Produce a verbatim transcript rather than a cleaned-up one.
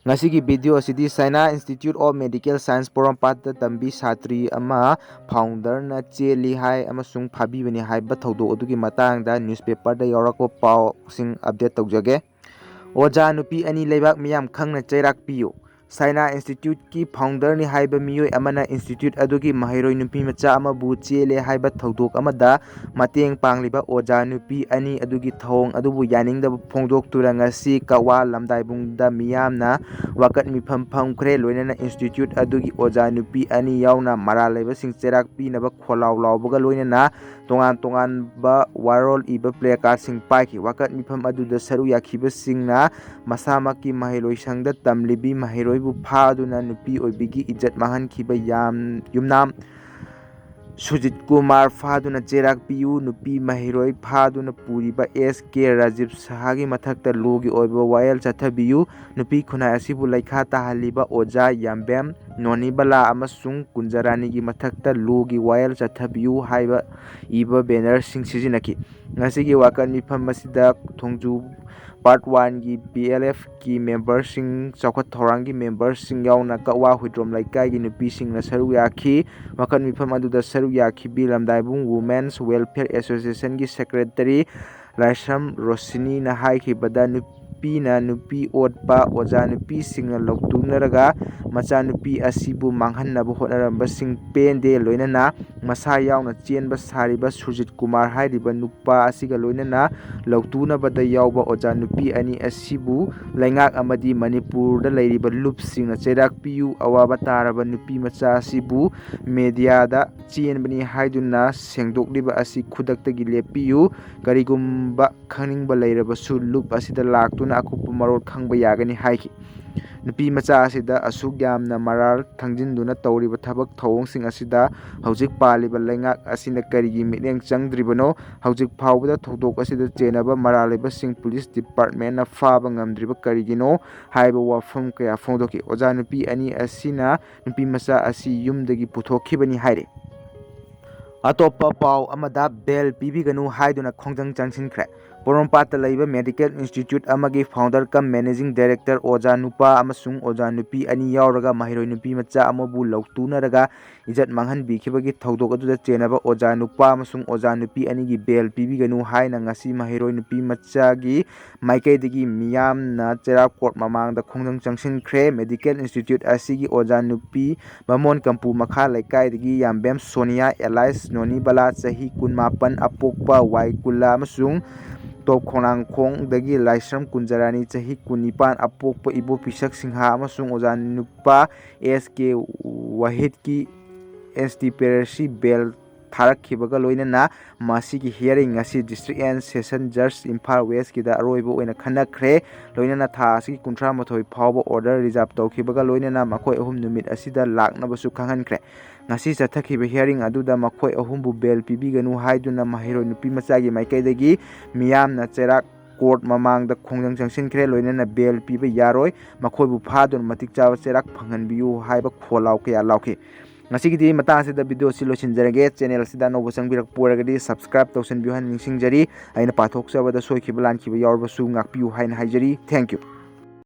ꯉꯁꯤꯒꯤ ꯚꯤꯗꯤꯑꯣ ꯑꯁꯤꯗꯤ China Institute of Medical Science ꯄꯣꯔꯣꯝꯄꯥꯠꯇ ꯇꯝꯕꯤ ꯁꯥꯇ꯭ꯔꯤ ꯑꯃ ꯐꯥꯎꯟꯗꯔꯅ ꯆꯦꯜꯂꯤ ꯍꯥꯏ ꯑꯃꯁꯨꯡ ꯐꯥꯕꯤꯕꯅꯤ ꯍꯥꯏꯕ ꯊꯧꯗꯣꯛ ꯑꯗꯨꯒꯤ ꯃꯇꯥꯡꯗ ꯅ꯭ꯌꯨꯁꯄꯦꯄꯔꯗ ꯌꯥꯎꯔꯛꯄ ꯄꯥꯎꯁꯤꯡ ꯑꯞꯗꯦꯠ ꯇꯧꯖꯒꯦ꯫ ꯑꯣꯖꯥ ꯅꯨꯄꯤ ꯑꯅꯤ ꯂꯩꯕꯥꯛ ꯃꯤꯌꯥꯝ ꯈꯪꯅ ꯆꯩꯔꯥꯛ ꯄꯤꯌꯨ꯫ China Instituteꯀꯤ ꯐꯥꯎꯟꯗꯔꯅꯤ ꯍꯥꯏꯕ ꯃꯤꯑꯣꯏ ꯑꯃꯅ ꯏꯟꯁꯇꯤꯇ꯭ꯌꯨꯠ ꯑꯗꯨꯒꯤ ꯃꯍꯩꯔꯣꯏ ꯅꯨꯄꯤ ꯃꯆꯥ ꯑꯃꯕꯨ ꯆꯦꯜꯂꯦ ꯍꯥꯏꯕ ꯊꯧꯗꯣꯛ ꯑꯃꯗ ꯃꯇꯦꯡ ꯄꯥꯡꯂꯤꯕ ꯑꯣꯖꯥ ꯅꯨꯄꯤ ꯑꯅꯤ ꯑꯗꯨꯒꯤ ꯊꯧꯑꯣꯡ ꯑꯗꯨꯕꯨ ꯌꯥꯅꯤꯡꯗꯕ ꯐꯣꯡꯗꯣꯛꯇꯨꯅ ꯉꯁꯤ ꯀꯛꯋꯥ ꯂꯝꯗꯥꯏꯕꯨꯡꯗ ꯃꯤꯌꯥꯝꯅ ꯋꯥꯀꯠ ꯃꯤꯐꯝ ꯐꯝꯈ꯭ꯔꯦ꯫ ꯂꯣꯏꯅꯅ ꯏꯟꯁꯇꯤꯇ꯭ꯌꯨꯠ ꯑꯗꯨꯒꯤ ꯑꯣꯖꯥ ꯅꯨꯄꯤ ꯑꯅꯤ ꯌꯥꯎꯅ ꯃꯔꯥꯜ ꯂꯩꯕꯁꯤꯡ ꯆꯩꯔꯥꯛ ꯄꯤꯅꯕ ꯈꯣꯜꯂꯥꯎ ꯂꯥꯎꯕꯒ ꯂꯣꯏꯅꯅ ꯇꯣꯉꯥꯟ ꯇꯣꯉꯥꯟꯕ ꯋꯥꯔꯣꯜ ꯏꯕ ꯄ꯭ꯂꯦꯀꯥꯔꯠꯁꯤꯡ ꯄꯥꯏꯈꯤ꯫ ꯋꯥꯀꯠ ꯃꯤꯐꯝ ꯑꯗꯨꯗ ꯁꯔꯨꯛ ꯌꯥꯈꯤꯕꯁꯤꯡꯅ ꯃꯁꯥꯃꯛꯀꯤ ꯃꯍꯩꯂꯣꯏꯁꯪꯗ ꯇꯝꯂꯤꯕꯤ ꯃꯍꯩꯔꯣꯏꯕꯨ ꯐꯥꯗꯨꯅ ꯅꯨꯄꯤ ꯑꯣꯏꯕꯤꯒꯤ ꯏꯖꯠ ꯃꯥꯡꯍꯟꯈꯤꯕ ꯌꯥꯝ-, ꯌꯨꯝꯅꯥꯝ ꯁꯨꯖꯤꯠ ꯀꯨꯃꯥꯔ ꯐꯥꯗꯨꯅ ꯆꯩꯔꯥꯛ ꯄꯤꯌꯨ, ꯅꯨꯄꯤ ꯃꯍꯩꯔꯣꯏ ꯐꯥꯗꯨꯅ ꯄꯨꯔꯤꯕ ꯑꯦꯁ ꯀꯦ ꯔꯥꯖꯤꯕ ꯁꯍꯥꯒꯤ ꯃꯊꯛꯇ ꯂꯣꯒꯤ ꯑꯣꯏꯕ ꯋꯥꯌꯦꯜ ꯆꯠꯊꯕꯤꯌꯨ, ꯅꯨꯄꯤ ꯈꯨꯟꯅꯥꯏ ꯑꯁꯤꯕꯨ ꯂꯩꯈꯥ ꯇꯥꯍꯜꯂꯤꯕ ꯑꯣꯖꯥ ꯌꯥꯝꯕꯦꯝ, ꯅꯣꯅꯤꯕꯂꯥ ꯑꯃꯁꯨꯡ ꯀꯨꯟꯖꯔꯥꯅꯤꯒꯤ ꯃꯊꯛꯇ ꯂꯣꯒꯤ ꯋꯥꯌꯦꯜ ꯆꯠꯊꯕꯤꯌꯨ ꯍꯥꯏꯕ ꯏꯕ ꯕꯦꯅꯔꯁꯤꯡ ꯁꯤꯖꯤꯟꯅꯈꯤ꯫ ꯉꯁꯤꯒꯤ ꯋꯥꯀꯠ ꯃꯤꯐꯝ ꯑꯁꯤꯗ ꯊꯣꯡꯖꯨ ꯄꯥꯔꯠ ꯋꯥꯟꯒꯤ ꯕꯤ ꯑꯦꯜ ꯑꯦꯐꯀꯤ ꯃꯦꯝꯕꯔꯁꯤꯡ, ꯆꯥꯎꯈꯠ ꯊꯧꯔꯥꯡꯒꯤ ꯃꯦꯝꯕꯔꯁꯤꯡ ꯌꯥꯎꯅ ꯀꯛꯋꯥ ꯍꯨꯏꯗ꯭ꯔꯣꯝ ꯂꯩꯀꯥꯏꯒꯤ ꯅꯨꯄꯤꯁꯤꯡꯅ ꯁꯔꯨꯛ ꯌꯥꯈꯤ꯫ ꯋꯥꯀꯠ ꯃꯤꯐꯝ ꯑꯗꯨꯗ ꯁꯔꯨꯛ ꯌꯥꯈꯤꯕꯤ ꯂꯝꯗꯥꯏꯕꯨꯡ Women's Welfare Associationꯒꯤ ꯁꯦꯀ꯭ꯔꯦꯇꯔꯤ ꯂꯥꯏꯁ꯭ꯔꯝ ꯔꯣꯁꯤꯅꯤꯅ ꯍꯥꯏꯈꯤꯕꯗ, ꯅꯨꯄꯤꯅ ꯅꯨꯄꯤ ꯑꯣꯠꯄ ꯑꯣꯖꯥ ꯅꯨꯄꯤꯁꯤꯡꯅ ꯂꯧꯇꯨꯅꯔꯒ ꯃꯆꯥꯅꯨꯄꯤ ꯑꯁꯤꯕꯨ ꯃꯥꯡꯍꯟꯅꯕ ꯍꯣꯠꯅꯔꯝꯕꯁꯤꯡ ꯄꯦꯟꯗꯦ, ꯂꯣꯏꯅꯅ ꯃꯁꯥ ꯌꯥꯎꯅ ꯆꯦꯟꯕ ꯁꯥꯔꯤꯕ ꯁꯨꯔꯖꯤꯠ ꯀꯨꯃꯥꯔ ꯍꯥꯏꯔꯤꯕ ꯅꯨꯄꯥ ꯑꯁꯤꯒ ꯂꯣꯏꯅꯅ ꯂꯧꯇꯨꯅꯕꯗ ꯌꯥꯎꯕ ꯑꯣꯖꯥ ꯅꯨꯄꯤ ꯑꯅꯤ ꯑꯁꯤꯕꯨ ꯂꯩꯉꯥꯛ ꯑꯃꯗꯤ ꯃꯅꯤꯄꯨꯔꯗ ꯂꯩꯔꯤꯕ ꯂꯨꯞꯁꯤꯡꯅ ꯆꯩꯔꯥꯛ ꯄꯤꯌꯨ꯫ ꯑꯋꯥꯕ ꯇꯥꯔꯕ ꯅꯨꯄꯤ ꯃꯆꯥ ꯑꯁꯤꯕꯨ ꯃꯦꯗꯤꯌꯥꯗ ꯆꯦꯟꯕꯅꯤ ꯍꯥꯏꯗꯨꯅ ꯁꯦꯡꯗꯣꯛꯂꯤꯕ ꯑꯁꯤ ꯈꯨꯗꯛꯇꯒꯤ ꯂꯦꯞꯄꯤꯌꯨ꯫ ꯀꯔꯤꯒꯨꯝꯕ ꯈꯪꯅꯤꯡꯕ ꯂꯩꯔꯕꯁꯨ ꯂꯨꯞ ꯑꯁꯤꯗ ꯂꯥꯛꯇꯨꯅ ꯑꯀꯨꯞꯄ ꯃꯔꯣꯜ ꯈꯪꯕ ꯌꯥꯒꯅꯤ ꯍꯥꯏꯈꯤ꯫ ꯅꯨꯄꯤ ꯃꯆꯥ ꯑꯁꯤꯗ ꯑꯁꯨꯛ ꯌꯥꯝꯅ ꯃꯔꯥꯜ ꯊꯪꯖꯤꯟꯗꯨꯅ ꯇꯧꯔꯤꯕ ꯊꯕꯛ ꯊꯧꯑꯣꯡꯁꯤꯡ ꯑꯁꯤꯗ ꯍꯧꯖꯤꯛ ꯄꯥꯜꯂꯤꯕ ꯂꯩꯉꯥꯛ ꯑꯁꯤꯅ ꯀꯔꯤꯒꯤ ꯃꯤꯠꯌꯦꯡ ꯆꯪꯗ꯭ꯔꯤꯕꯅꯣ? ꯍꯧꯖꯤꯛ ꯐꯥꯎꯕꯗ ꯊꯧꯗꯣꯛ ꯑꯁꯤꯗ ꯆꯦꯟꯅꯕ ꯃꯔꯥꯜ ꯂꯩꯕꯁꯤꯡ ꯄꯨꯂꯤꯁ ꯗꯤꯄꯥꯔꯠꯃꯦꯟꯅ ꯐꯥꯕ ꯉꯝꯗ꯭ꯔꯤꯕ ꯀꯔꯤꯒꯤꯅꯣ ꯍꯥꯏꯕ ꯋꯥꯐꯝ ꯀꯌꯥ ꯐꯣꯡꯗꯣꯛꯈꯤ꯫ ꯑꯣꯖꯥ ꯅꯨꯄꯤ ꯑꯅꯤ ꯑꯁꯤꯅ ꯅꯨꯄꯤ ꯃꯆꯥ ꯑꯁꯤ ꯌꯨꯝꯗꯒꯤ ꯄꯨꯊꯣꯛꯈꯤꯕꯅꯤ ꯍꯥꯏꯔꯤ꯫ ꯑꯇꯣꯞꯄ ꯄꯥꯎ ꯑꯃꯗ ꯕꯦꯜ ꯄꯤꯕꯤꯒꯅꯨ ꯍꯥꯏꯗꯨꯅ ꯈꯣꯡꯖꯪ ꯆꯪꯁꯤꯟꯈ꯭ꯔꯦ꯫ ꯄꯣꯔꯣꯝꯄꯥꯠꯇ ꯂꯩꯕ ꯃꯦꯗꯤꯀꯦꯜ ꯏꯟꯁꯇꯤꯇ꯭ꯌꯨꯠ ꯑꯃꯒꯤ ꯐꯥꯎꯟꯗꯔ ꯀꯝ ꯃꯦꯅꯦꯖꯤꯡ ꯗꯥꯏꯔꯦꯛꯇꯔ ꯑꯣꯖꯥ ꯅꯨꯄꯥ ꯑꯃꯁꯨꯡ ꯑꯣꯖꯥ ꯅꯨꯄꯤ ꯑꯅꯤ ꯌꯥꯎꯔꯒ ꯃꯍꯩꯔꯣꯏ ꯅꯨꯄꯤ ꯃꯆꯥ ꯑꯃꯕꯨ ꯂꯧꯇꯨꯅꯔꯒ ꯏꯖꯠ ꯃꯥꯡꯍꯟꯕꯤꯈꯤꯕꯒꯤ ꯊꯧꯗꯣꯛ ꯑꯗꯨꯗ ꯆꯦꯟꯅꯕ ꯑꯣꯖꯥ ꯅꯨꯄꯥ ꯑꯃꯁꯨꯡ ꯑꯣꯖꯥ ꯅꯨꯄꯤ ꯑꯅꯤꯒꯤ ꯕꯦꯜ ꯄꯤꯕꯤꯒꯅꯨ ꯍꯥꯏꯅ ꯉꯁꯤ ꯃꯍꯩꯔꯣꯏ ꯅꯨꯄꯤ ꯃꯆꯥꯒꯤ ꯃꯥꯏꯀꯩꯗꯒꯤ ꯃꯤꯌꯥꯝꯅ ꯆꯩꯔꯥꯛ ꯀꯣꯔꯠ ꯃꯃꯥꯡꯗ ꯈꯣꯡꯖꯪ ꯆꯪꯁꯤꯟꯈ꯭ꯔꯦ꯫ ꯃꯦꯗꯤꯀꯦꯜ ꯏꯟꯁꯇꯤꯇ꯭ꯌꯨꯠ ꯑꯁꯤꯒꯤ ꯑꯣꯖꯥ ꯅꯨꯄꯤ ꯕꯥꯃꯣꯟ ꯀꯝꯄꯨ ꯃꯈꯥ ꯂꯩꯀꯥꯏꯗꯒꯤ ꯌꯥꯝꯕꯦꯝ ꯁꯣꯅꯤꯌꯥ ꯑꯦꯂꯥꯏꯁ ꯅꯣꯅꯤꯕꯂꯥ ꯆꯍꯤ ꯀꯨꯟꯃꯥꯄꯟ, ꯑꯄꯣꯛꯄ ꯋꯥꯏꯀꯨꯂꯥ ꯑꯃꯁꯨꯡ ꯇꯣꯞ ꯈꯣꯡꯅꯥꯡꯈꯣꯡꯗꯒꯤ ꯂꯥꯏꯁ꯭ꯔꯝ ꯀꯨꯟꯖꯔꯥꯅꯤ ꯆꯍꯤ ꯀꯨꯟꯅꯤꯄꯥꯟ, ꯑꯄꯣꯛꯄ ꯏꯕꯣ ꯄꯤꯁꯛ ꯁꯤꯡꯍ ꯑꯃꯁꯨꯡ ꯑꯣꯖꯥ ꯅꯨꯄꯥ ꯑꯦꯁ ꯀꯦ ꯋꯥꯍꯤꯗꯀꯤ ꯑꯦꯟꯁꯇꯤꯄꯦꯔꯦꯁꯤ ꯕꯦꯜ ꯊꯥꯔꯛꯈꯤꯕꯒ ꯂꯣꯏꯅꯅ ꯃꯁꯤꯒꯤ ꯍꯤꯌꯥꯔꯤꯡ ꯑꯁꯤ ꯗꯤꯁꯇ꯭ꯔꯤꯛ ꯑꯦꯟ ꯁꯦꯁꯟ ꯖꯖ ꯏꯝꯐꯥꯜ ꯋꯦꯁꯀꯤꯗ ꯑꯔꯣꯏꯕ ꯑꯣꯏꯅ ꯈꯟꯅꯈ꯭ꯔꯦ꯫ ꯂꯣꯏꯅꯅ ꯊꯥ ꯑꯁꯤꯒꯤ ꯀꯨꯟꯊ꯭ꯔꯥ ꯃꯥꯊꯣꯏ ꯐꯥꯎꯕ ꯑꯣꯔꯗꯔ ꯔꯤꯖꯥꯔꯕ ꯇꯧꯈꯤꯕꯒ ꯂꯣꯏꯅꯅ ꯃꯈꯣꯏ ꯑꯍꯨꯝ ꯅꯨꯃꯤꯠ ꯑꯁꯤꯗ ꯂꯥꯛꯅꯕꯁꯨ ꯈꯪꯍꯟꯈ꯭ꯔꯦ꯫ ꯉꯁꯤ ꯆꯠꯊꯈꯤꯕ ꯍꯤꯌꯥꯔꯤꯡ ꯑꯗꯨꯗ ꯃꯈꯣꯏ ꯑꯍꯨꯝꯕꯨ ꯕꯦꯜ ꯄꯤꯕꯤꯒꯅꯨ ꯍꯥꯏꯗꯨꯅ ꯃꯍꯩꯔꯣꯏ ꯅꯨꯄꯤ ꯃꯆꯥꯒꯤ ꯃꯥꯏꯀꯩꯗꯒꯤ ꯃꯤꯌꯥꯝꯅ ꯆꯩꯔꯥꯛ ꯀꯣꯔꯠ ꯃꯃꯥꯡꯗ ꯈꯣꯡꯖꯪ ꯆꯪꯁꯤꯟꯈ꯭ꯔꯦ꯫ ꯂꯣꯏꯅꯅ ꯕꯦꯜ ꯄꯤꯕ ꯌꯥꯔꯣꯏ, ꯃꯈꯣꯏꯕꯨ ꯐꯥꯗꯨꯅ ꯃꯇꯤꯛ ꯆꯥꯕ ꯆꯩꯔꯥꯛ ꯐꯪꯍꯟꯕꯤꯌꯨ ꯍꯥꯏꯕ ꯈꯣꯜꯂꯥꯎ ꯀꯌꯥ ꯂꯥꯎꯈꯤ꯫ ꯉꯁꯤꯒꯤꯗꯤ ꯃꯇꯥꯡ ꯑꯁꯤꯗ ꯚꯤꯗꯤꯑꯣ ꯑꯁꯤ ꯂꯣꯏꯁꯤꯟꯖꯔꯒꯦ꯫ ꯆꯦꯅꯦꯜ ꯑꯁꯤꯗ ꯑꯅꯧꯕ ꯆꯪꯕꯤꯔꯛꯄ ꯑꯣꯏꯔꯒꯗꯤ ꯁꯕꯁꯀ꯭ꯔꯥꯏꯕ ꯇꯧꯁꯤꯟꯕꯤꯌꯨ ꯍꯥꯏꯅ ꯅꯤꯡꯁꯤꯡꯖꯔꯤ꯫ ꯑꯩꯅ ꯄꯥꯊꯣꯛꯆꯕꯗ ꯁꯣꯏꯈꯤꯕ ꯂꯥꯟꯈꯤꯕ ꯌꯥꯎꯔꯕꯁꯨ ꯉꯥꯛꯄꯤꯌꯨ ꯍꯥꯏꯅ ꯍꯥꯏꯖꯔꯤ꯫ Thank you꯫